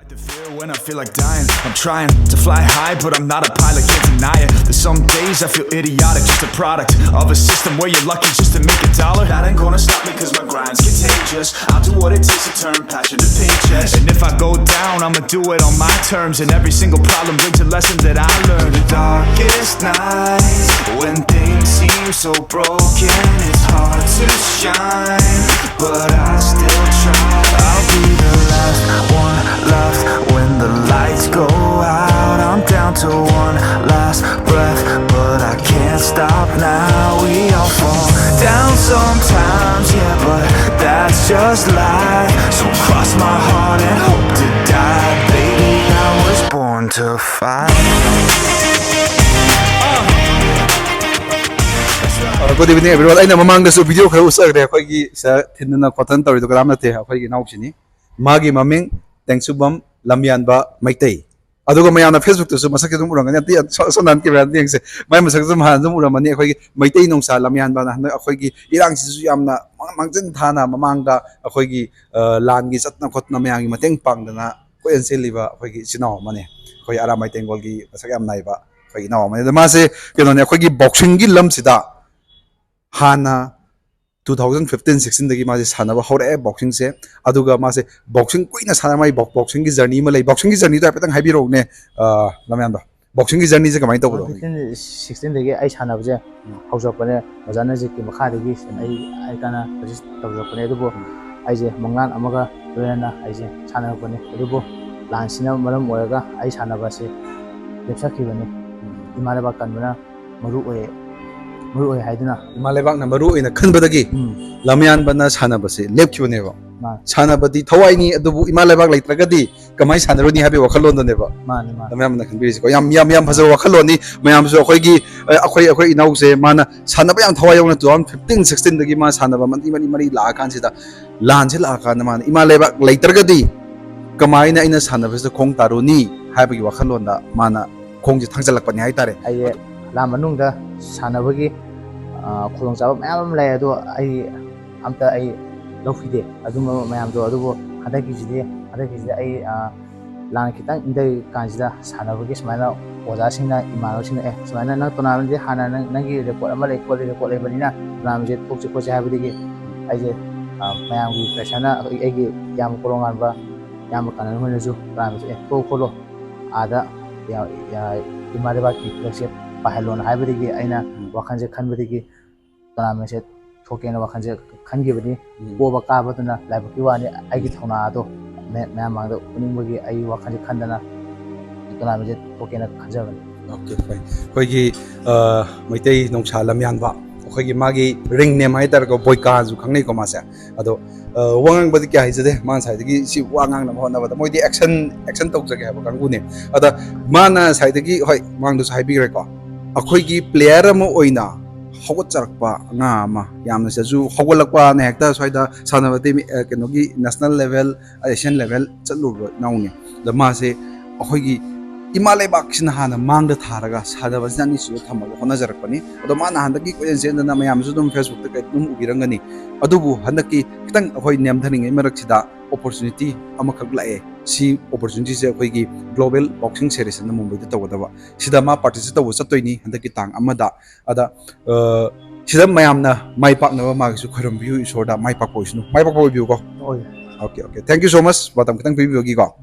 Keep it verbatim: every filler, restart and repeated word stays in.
The fear when I feel like dying. I'm trying to fly high, but I'm not a pilot, can't deny it. There's some days I feel idiotic, just a product of a system where you're lucky just to make a dollar. That ain't gonna stop me, cause my grind's contagious. I'll do what it takes to turn passion to paychecks. And if I go down, I'ma do it on my terms. And every single problem brings a lesson that I learned. The darkest nights, when things seem so broken, it's hard to shine, but I still try. I'll be the last one left when the lights go out. I'm down to one last breath, but I can't stop now. We all fall down sometimes, yeah, but that's just life. So cross my heart and hope to die. Baby, I was born to fight. Good evening everyone. ꯑꯩꯅ ꯃꯃꯥꯡꯗꯁꯨ video ꯈꯔ ꯎꯠꯆꯈ꯭ꯔꯦ꯫ ꯑꯩꯈꯣꯏꯒꯤ ꯁꯤꯗ ꯊꯤꯟꯗꯅ ꯈꯣꯠꯇꯅ ꯇꯧꯔꯤꯗꯣ ꯀꯅꯥꯝ ꯅꯠꯇꯦ, ꯑꯩꯈꯣꯏꯒꯤ ꯏꯅꯥꯎꯁꯤꯅꯤ꯫ ꯃꯥꯒꯤ ꯃꯃꯤꯡ ꯇꯦꯡꯁꯨꯕꯝ ꯂꯝꯌꯥꯟꯕ ꯃꯩꯇꯩ꯫ ꯑꯗꯨꯒ ꯃꯌꯥꯝꯅ ꯐꯦꯁꯕꯨꯛꯇꯁꯨ ꯃꯁꯛꯁꯦ ꯑꯗꯨꯝ ꯎꯔꯝꯒꯅꯤ꯫ ꯑꯗꯤ ꯁꯣ- ꯁꯣꯝ ꯅꯥꯀꯟ ꯀꯦꯃꯦꯔꯥꯗ ꯌꯦꯡꯁꯦ꯫ ꯃꯥꯏ ꯃꯁꯛꯁꯨ ꯑꯗꯨꯝ ꯍꯥꯟꯅ ꯑꯗꯨꯝ ꯎꯔꯝꯃꯅꯤ꯫ ꯑꯩꯈꯣꯏꯒꯤ ꯃꯩꯇꯩ ꯅꯨꯡꯁꯥ ꯂꯝꯌꯥꯟꯕꯅ ꯍꯟꯗꯛ ꯑꯩꯈꯣꯏꯒꯤ ꯏꯔꯥꯡꯁꯤꯁꯨ ꯌꯥꯝꯅ ꯃꯥꯡ- ꯃꯥꯡꯖꯤꯟ ꯊꯥꯅ ꯃꯃꯥꯡꯗ ꯑꯩꯈꯣꯏꯒꯤ ꯑ, ꯂꯥꯟꯒꯤ ꯆꯠꯇꯅ ꯈꯣꯠꯇꯅ ꯃꯌꯥꯝꯒꯤ ꯃꯇꯦꯡ ꯄꯥꯡꯗꯅ ꯀꯣꯏꯆꯦꯟ ꯆꯦꯜꯂꯤꯕ ꯑꯩꯈꯣꯏꯒꯤ ꯏꯆꯤꯟ ꯏꯅꯥꯎ ꯑꯃꯅꯤ꯫ ꯑꯩꯈꯣꯏ ꯑꯔꯥꯝꯕꯥꯏ ꯇꯦꯡꯒꯣꯜꯒꯤ ꯃꯁꯛ ꯌꯥꯝ ꯅꯥꯏꯕ ꯑꯩꯈꯣꯏ ꯏꯅꯥꯎ ꯑꯃꯅꯤ꯫ ꯑꯗꯣ ꯃꯥꯁꯦ ꯀꯩꯅꯣꯅꯦ, ꯑꯩꯈꯣꯏꯒꯤ ꯕꯣꯛꯁꯤꯡꯒꯤ ꯂꯝꯁꯤꯗ ꯍꯥꯟꯅ two thousand fifteen sixteenꯗꯒꯤ ꯃꯥꯁꯦ ꯁꯥꯟꯅꯕ ꯍꯧꯔꯛꯑꯦ ꯕꯣꯛꯁꯤꯡꯁꯦ꯫ ꯑꯗꯨꯒ ꯃꯥꯁꯦ ꯕꯣꯛꯁꯤꯡ ꯀꯨꯏꯅ ꯁꯥꯟꯅ, ꯃꯥꯒꯤ ꯕꯣꯛ- ꯕꯣꯛꯁꯤꯡꯒꯤ ꯖꯔꯅꯤ ꯑꯃ ꯂꯩ꯫ ꯕꯣꯛꯁꯤꯡꯒꯤ ꯖꯔꯅꯤꯗꯣ ꯍꯥꯏꯐꯦꯠꯇꯪ ꯍꯥꯏꯕꯤꯔꯛꯎꯅꯦ, ꯑ, ꯂꯝꯌꯥꯟꯕ꯫ ꯕꯣꯛꯁꯤꯡꯒꯤ ꯖꯔꯅꯤꯁꯦ ꯀꯃꯥꯏꯅ ꯇꯧꯕꯅꯣ? Sixteenꯗꯒꯤ ꯑꯩ ꯁꯥꯟꯅꯕꯁꯦ ꯍꯧꯖꯔꯛꯄꯅꯦ꯫ ꯑꯣꯖꯥ ꯅꯖꯤꯛꯀꯤ ꯃꯈꯥꯗꯒꯤ ꯑꯩ ꯑꯩ ꯇꯥꯟꯅ ꯄ꯭ꯔꯦꯛꯇꯤꯁ ꯇꯧꯖꯔꯛꯄꯅꯦ꯫ ꯑꯗꯨꯕꯨ ꯑꯩꯁꯦ ꯃꯪꯂꯥꯟ ꯑꯃꯒ ꯂꯣꯏꯅꯅ ꯑꯩꯁꯦ ꯁꯥꯟꯅꯔꯛꯄꯅꯦ꯫ ꯑꯗꯨꯕꯨ ꯂꯥꯟꯁꯤꯅ ꯃꯔꯝ ꯑꯣꯏꯔꯒ ꯑꯩ ꯁꯥꯟꯅꯕ ꯑꯁꯤ ꯂꯦꯞꯁꯛꯈꯤꯕꯅꯤ꯫ ꯏꯃꯥ ꯂꯩꯕꯥꯛ ꯀꯟꯕꯅ ꯃꯔꯨ ꯑꯣꯏ ꯃꯔꯨ ꯑꯣꯏ ꯍꯥꯏꯗꯨꯅ ꯏꯃꯥ ꯂꯩꯕꯥꯛꯅ ꯃꯔꯨ ꯑꯣꯏꯅ ꯈꯟꯕꯗꯒꯤ ꯎꯝ ꯂꯝꯌꯥꯟꯕꯅ ꯁꯥꯟꯅꯕꯁꯦ ꯂꯦꯞꯈꯤꯕꯅꯦꯕ꯫ ꯃꯥꯅꯤ꯫ ꯁꯥꯟꯅꯕꯗꯤ ꯊꯋꯥꯏꯅꯤ, ꯑꯗꯨꯕꯨ ꯏꯃꯥ ꯂꯩꯕꯥꯛ ꯂꯩꯇ꯭ꯔꯒꯗꯤ ꯀꯃꯥꯏꯅ ꯁꯥꯟꯅꯔꯨꯅꯤ ꯍꯥꯏꯕꯒꯤ ꯋꯥꯈꯜꯂꯣꯟꯗꯅꯦꯕ ꯃꯥꯅꯤ ꯃꯥꯅꯤ꯫ ꯂꯝꯌꯥꯟꯕꯅ ꯈꯟꯕꯤꯔꯤꯁꯦꯀꯣ꯫ ꯌꯥꯝ ꯌꯥꯝ ꯌꯥꯝ ꯐꯖꯕ ꯋꯥꯈꯜꯂꯣꯟꯅꯤ꯫ ꯃꯌꯥꯝꯁꯨ ꯑꯩꯈꯣꯏꯒꯤ ꯑ, ꯑꯩꯈꯣꯏ ꯑꯩꯈꯣꯏ ꯏꯅꯥꯎꯁꯦ ꯃꯥꯅ ꯁꯥꯟꯅꯕ ꯌꯥꯝ ꯊꯋꯥꯏ ꯌꯥꯎꯅ two thousand fifteen sixteenꯗꯒꯤ ꯃꯥ ꯁꯥꯟꯅꯕ ꯃꯔꯤ ꯃꯔꯤ ꯃꯔꯤ ꯂꯥꯛꯑꯀꯥꯟꯁꯤꯗ, ꯂꯥꯟꯁꯦ ꯂꯥꯛꯑꯀꯥꯟꯗ ꯃꯥꯅ ꯏꯃꯥ ꯂꯩꯕꯥꯛ ꯂꯩꯇ꯭ꯔꯒꯗꯤ ꯀꯃꯥꯏꯅ ꯑꯩꯅ ꯁꯥꯟꯅꯕꯁꯤꯗ ꯈꯣꯡ ꯇꯥꯔꯨꯅꯤ ꯍꯥꯏꯕꯒꯤ ꯋꯥꯈꯜꯂꯣꯟꯗ ꯃꯥꯅ ꯈꯣꯡꯁꯦ ꯊꯥꯡꯖꯜꯂꯛꯄꯅꯦ ꯍꯥꯏꯇꯥꯔꯦ꯫ ꯑꯩꯁꯦ ꯂꯥꯟ ꯃꯅꯨꯡꯗ ꯁꯥꯟꯅꯕꯒꯤ ꯑ, ꯈꯨꯗꯣꯡꯆꯥꯕ ꯃꯌꯥꯝ ꯑꯃ ꯂꯩ꯫ ꯑꯗꯣ ꯑꯩ ꯑꯝꯇ ꯑꯩ ꯂꯧꯈꯤꯗꯦ ꯑꯗꯨꯝꯕ ꯃꯌꯥꯝꯗꯣ꯫ ꯑꯗꯨꯕꯨ ꯍꯟꯗꯛꯀꯤꯁꯤꯗꯤ ꯍꯟꯗꯛꯀꯤꯁꯤꯗꯤ ꯑꯩ ꯑ, ꯂꯥꯟ ꯈꯤꯇꯪ ꯏꯪꯊꯔꯤ ꯀꯥꯟꯁꯤꯗ ꯁꯥꯟꯅꯕꯒꯤ ꯁꯨꯃꯥꯏꯅ ꯑꯣꯖꯥꯁꯤꯡꯅ, ꯏꯃꯥꯟꯅꯕꯁꯤꯡꯅ, "ꯑꯦ, ꯁꯨꯃꯥꯏꯅ ꯅꯪ ꯇꯣꯔꯅꯥꯃꯦꯟꯁꯦ ꯍꯥꯟꯅ ꯅꯪ, ꯅꯪꯒꯤ ꯔꯦꯀꯣꯔꯠ ꯑꯃ ꯂꯩ, ꯈꯣꯠꯂꯤ, ꯔꯦꯀꯣꯔꯠ ꯂꯩꯕꯅꯤꯅ ꯇꯣꯔꯅꯥꯃꯦꯟꯁꯦ ꯊꯣꯛꯁꯤ ꯈꯣꯠꯁꯤ" ꯍꯥꯏꯕꯗꯒꯤ ꯑꯩꯁꯦ, ꯑ, ꯃꯌꯥꯝꯒꯤ ꯄ꯭ꯔꯦꯁꯔꯅ, ꯑꯩꯈꯣꯏ, ꯑꯩꯒꯤ ꯏꯌꯥꯝꯕ ꯀꯣꯔꯣꯡꯉꯥꯟꯕ, ꯏꯌꯥꯝꯕ ꯀꯥꯅꯟ ꯍꯣꯏꯅꯁꯨ ꯇꯣꯔꯅꯥꯃꯦꯟꯁꯦ, "ꯑꯦ, ꯊꯣꯛꯎ ꯈꯣꯠꯂꯨ, ꯑꯥꯗ ꯏꯃꯥ ꯂꯩꯕꯥꯛꯀꯤ ꯐ꯭ꯂꯦꯛꯁꯦ ꯄꯥꯏꯍꯜꯂꯣꯅ" ꯍꯥꯏꯕꯗꯒꯤ ꯑꯩꯅ ꯋꯥꯈꯜꯁꯦ ꯈꯟꯕꯗꯒꯤ ꯇꯣꯔꯅꯥꯃꯦꯟꯁꯦ ꯊꯣꯛꯀꯦꯅ ꯋꯥꯈꯜꯁꯦ ꯈꯟꯈꯤꯕꯅꯤ꯫ ꯄꯣꯕ ꯀꯥꯕꯗꯨꯅ ꯂꯥꯏꯕꯛꯀꯤ ꯋꯥꯅꯤ, ꯑꯩꯒꯤ ꯊꯧꯅꯥ ꯑꯗꯣ ꯃꯌꯥꯝ ꯃꯥꯡꯗ ꯎꯠꯅꯤꯡꯕꯒꯤ ꯑꯩ ꯋꯥꯈꯜꯁꯦ ꯈꯟꯗꯅ ꯇꯣꯔꯅꯥꯃꯦꯟꯁꯦ ꯊꯣꯛꯀꯦꯅ ꯈꯟꯖꯕꯅꯤ꯫ ꯑꯣꯀꯦ, ꯐꯩ꯫ ꯑꯩꯈꯣꯏꯒꯤ, ꯑ, ꯃꯩꯇꯩ ꯅꯣꯡꯁꯥ ꯂꯝꯌꯥꯟꯕ, ꯑꯩꯈꯣꯏꯒꯤ ꯃꯥꯒꯤ ꯔꯤꯡ ꯅꯦꯝ ꯍꯥꯏꯇꯥꯔꯦꯀꯣ, ꯕꯣꯏꯀꯥꯁꯨ ꯈꯪꯅꯩꯀꯣ ꯃꯥꯁꯦ꯫ ꯑꯗꯣ, ꯑ, ꯋꯥ ꯉꯥꯡꯕꯗꯤ ꯀꯌꯥ ꯍꯩꯖꯗꯦ꯫ ꯃꯥ ꯉꯁꯥꯏꯗꯒꯤ ꯁꯤ ꯋꯥ ꯉꯥꯡꯅꯕ ꯍꯣꯠꯅꯕꯗ ꯃꯣꯏꯗꯤ ꯑꯦꯛꯁꯟ, ꯑꯦꯛꯁꯟ ꯇꯧꯖꯒꯦ ꯍꯥꯏꯕ ꯀꯥꯡꯕꯨꯅꯦ꯫ ꯑꯗ ꯃꯥꯅ ꯉꯁꯥꯏꯗꯒꯤ, ꯍꯣꯏ, ꯃꯃꯥꯡꯗꯁꯨ ꯍꯥꯏꯕꯤꯈ꯭ꯔꯦꯀꯣ, ꯑꯩꯈꯣꯏꯒꯤ ꯄ꯭ꯂꯦꯌꯔ ꯑꯃ ꯑꯣꯏꯅ ꯍꯧꯒꯠꯆꯔꯛꯄ ꯑꯉꯥꯡ ꯑꯃ, ꯌꯥꯝꯅ ꯁꯤꯗꯁꯨ ꯍꯧꯒꯠꯂꯛꯄꯅ ꯍꯦꯛꯇ ꯁ꯭ꯋꯥꯏꯗ ꯁꯥꯟꯅꯕꯗꯤ ꯃꯤ, ꯑ, ꯀꯩꯅꯣꯒꯤ ꯅꯦꯁꯅꯦꯜ ꯂꯦꯚꯦꯜ, ꯑꯦꯁꯤꯌꯥꯟ ꯂꯦꯚꯦꯜ ꯆꯠꯂꯨꯕ ꯏꯅꯥꯎꯅꯤ꯫ ꯑꯗ ꯃꯥꯁꯦ ꯑꯩꯈꯣꯏꯒꯤ ꯏꯃꯥ ꯂꯩꯕꯥꯛꯁꯤꯅ ꯍꯥꯟꯅ ꯃꯥꯡꯗ ꯊꯥꯔꯒ ꯁꯥꯟꯅꯕꯁꯤꯅ ꯑꯅꯤꯁꯨꯕ ꯊꯝꯃꯒ ꯍꯣꯠꯅꯖꯔꯛꯄꯅꯤ꯫ ꯑꯗꯣ ꯃꯥꯅ ꯍꯟꯗꯛꯀꯤ ꯀꯣꯏꯆꯦꯟ ꯆꯦꯟꯗꯅ ꯃꯌꯥꯝꯁꯨ ꯑꯗꯨꯝ ꯐꯦꯁꯕꯨꯛꯇ ꯀꯩ ꯑꯗꯨꯝ ꯎꯕꯤꯔꯝꯒꯅꯤ꯫ ꯑꯗꯨꯕꯨ ꯍꯟꯗꯛꯀꯤ ꯈꯤꯇꯪ ꯑꯩꯈꯣꯏ ꯅꯦꯝꯊꯅꯤꯡꯉꯩ ꯃꯔꯛꯁꯤꯗ ꯑꯣꯄꯣꯔꯆꯨꯅꯤꯇꯤ ꯑꯃꯈꯛ ꯂꯥꯛꯑꯦ꯫ ꯁꯤ ꯑꯣꯄꯣꯔꯆꯨꯅꯤꯇꯤꯁꯦ ꯑꯩꯈꯣꯏꯒꯤ ꯒ꯭ꯂꯣꯕꯦꯜ ꯕꯣꯛꯁꯤꯡ ꯁꯦꯔꯤꯁ ꯑꯅ ꯃꯨꯝꯕꯩꯗ ꯇꯧꯒꯗꯕ, ꯁꯤꯗ ꯃꯥ ꯄꯥꯔꯇꯤꯁꯤꯄꯦꯠ ꯇꯧꯕ ꯆꯠꯇꯣꯏꯅꯤ ꯍꯟꯗꯛꯀꯤ ꯇꯥꯡ ꯑꯃꯗ꯫ ꯑꯗ, ꯑ, ꯁꯤꯗ ꯃꯌꯥꯝꯅ ꯃꯥꯏ ꯄꯥꯛꯅꯕ ꯃꯥꯒꯤꯁꯨ ꯈꯣꯏꯔꯝꯕꯤꯌꯨ, ꯏꯁꯣꯔꯗ ꯃꯥꯏ ꯄꯥꯛꯄ ꯑꯣꯏꯁꯅꯨ꯫ ꯃꯥꯏ ꯄꯥꯛꯄ ꯑꯣꯏꯕꯤꯌꯨꯀꯣ꯫ ꯑꯣꯏ꯫ Okay, okay. Thank you so much, ꯃꯇꯝ ꯈꯤꯇꯪ ꯄꯤꯕꯤꯕꯒꯤꯀꯣ꯫